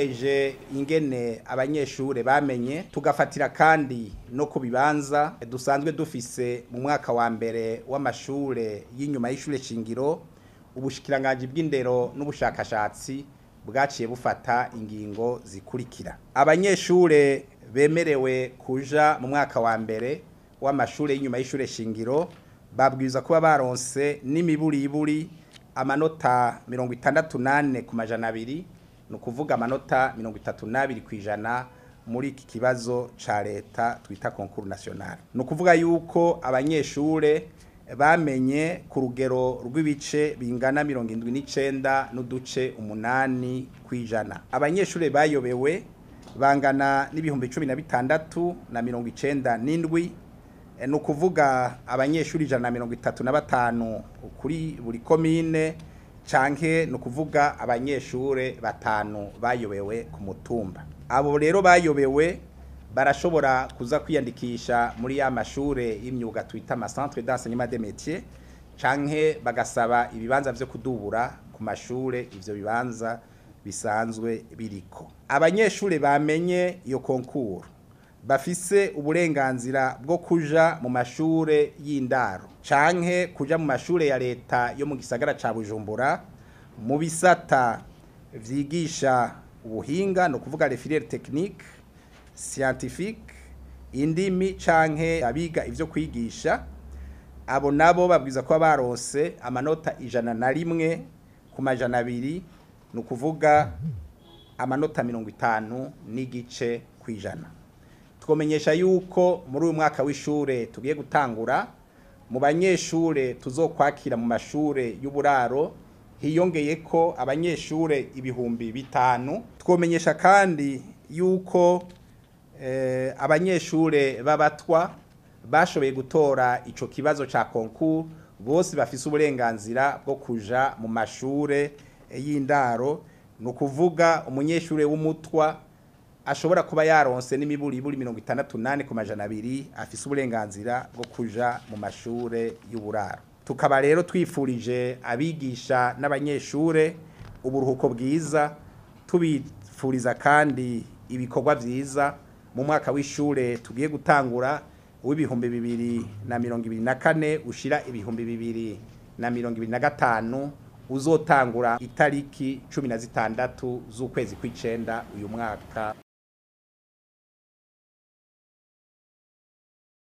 Twihweje ingene abanyeshure bamenye, tugafatira kandi no ku bibanza dusanzwe dufise mu mwaka wa mbere w'amashure y'inyuma y'ishure shingiro, ubushikiranganji bw'indero n'ubushakashatsi bwaciye bufata ingingo zikurikira. Abanyeshure bemerewe kuja mu mwaka wa mbere w'amashure y'inyuma y'ishure shingiro babwirizwa kuba baronse n'imiburiburi amanota 64 ku 200, ni ukuvuga amanota 32% muri iki kibazo ca leta twita concours national. Ni ukuvuga yuko abanyeshure bamenye ku rugero rw'ibice bingana 79.8%. Abanyeshure bayobewe bangana n'16,097, ni ukuvuga abanyeshuri 135 kuri buri komine, canke ni ukuvuga abanyeshure batanu bayobewe ku mutumba. Abo rero bayobewe barashobora kuza kwiyandikisha muri ya mashure y'imyuga twita ama centre d'enseignement des métiers, canke bagasaba ibibanza vyo kudubura ku mashure ivyo bibanza bisanzwe biriko. Abanyeshure bamenye iyo concours bafise uburenganzira bwo kuja mu mashure y'indaro canke kuja mu mashure ya leta yo mu gisagara ca Bujumbura mu bisata vyigisha ubuhinga, no kuvuga les filières techniques, scientifique, indimi canke abiga ivyo kwigisha. Abo nabo babwiza kuba baronse amanota 101 ku 200, ni ukuvuga amanota 50.5%. Twomenyesha yuko muri uyu mwaka w'ishure tugiye gutangura, mu banyeshure tuzokwakira mu mashure y'uburaro hiyongeye ko abanyeshure 5000. Twomenyesha kandi yuko abanyeshure b'abatwa bashoboye gutora ico kibazo ca concours bose bafise uburenganzira bwo kuja mu mashure y'indaro. Ni ukuvuga umunyeshure w'umutwa ashobora kuba yaronse n'imiburiburi 68 ku 200 afise uburenganzira bwo kuja mu mashure y'uburaro. Tukaba rero twifurije abigisha n'abanyeshure uburuhuko bwiza, tubifuriza kandi ibikorwa vyiza mu mwaka w'ishure tugiye gutangura w'2024 ushira 2025, uzotangura itariki 16 z'ukwezi kw'icenda uyu mwaka.